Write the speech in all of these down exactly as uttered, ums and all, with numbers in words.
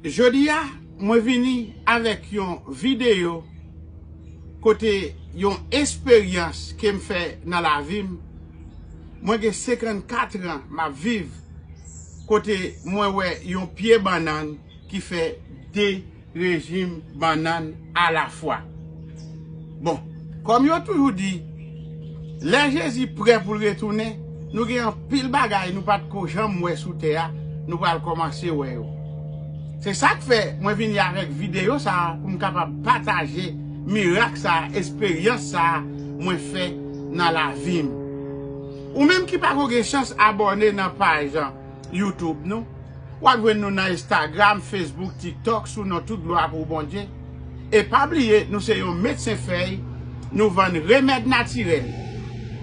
Jodi a, mwen vini avèk yon videyo kote yon esperyans ke m fè nan lavi m. Mwen gen senkannkat an m ap viv, kote mwen wè yon pye bannann ki fè de rejim bannann alafwa. Bon, kòm yo toujou di, lè Jezi prè pou l retounen, nou gen anpil bagay nou pa t ko janm wè sou tè a, nou pral kòmanse wè yo. Se sa k fè mwen vini avèk videyo sa a pou m kapab pataje mirak sa a, esperyans sa a mwen fè nan lavi m. Ou menm ki pako gen chans abòne nan paj YouTube nou, w ap jwenn nou nan Instagram, Facebook, TikTok, sou non tout glwa pou Bondye. E pa bliye, nou se yon medsen fèy, nou vann remèd natirèl.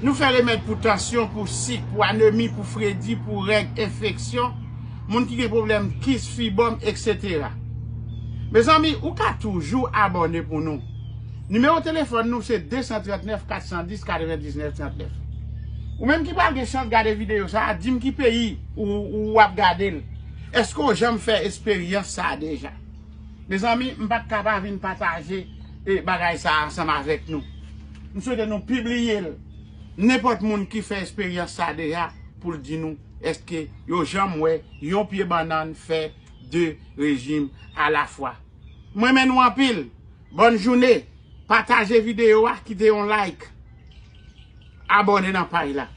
Nou fè remèd pou tansyon, pou sik, pou anemi, pou fredi, pou règ, enfeksyon, moun ki gen pwoblèm kis, fibòm, etsetera. Mezanmi, ou ka toujou abòne pou nou. Nimewo telefòn nou se de san trannèf, kat san dis, katrevendiznèf, trannèf. Ou menm ki pral gen chans gade videyo sa a, di m ki peyi ou, ou ap gade l. Èske w janm fè esperyans sa a deja? Mezanmi, m pa t ka pa vin pataje, e, bagay sa a ansanm avèk nou. M swete nou pibliye l. Nenpòt moun ki fè esperyans sa a deja pou l di nou èske yo janm wè yon pye bannann fè de rejim alafwa. Mwen renmen nou anpil. Bòn jounen. Pataje videyo a, kite yon like. Abòne nan paj la.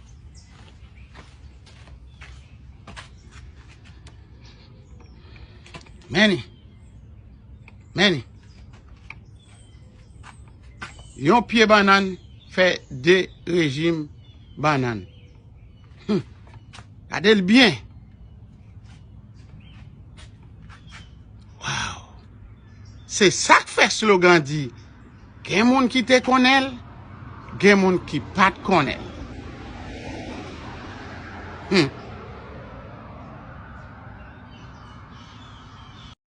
Meni. Meni. Yon pye bannann fè de rejim bannann. Hmm. Gade l byen. Waw. Se sa k fè slogan di, gen moun ki te konnen l, gen moun ki pa t konnen l. Hmm.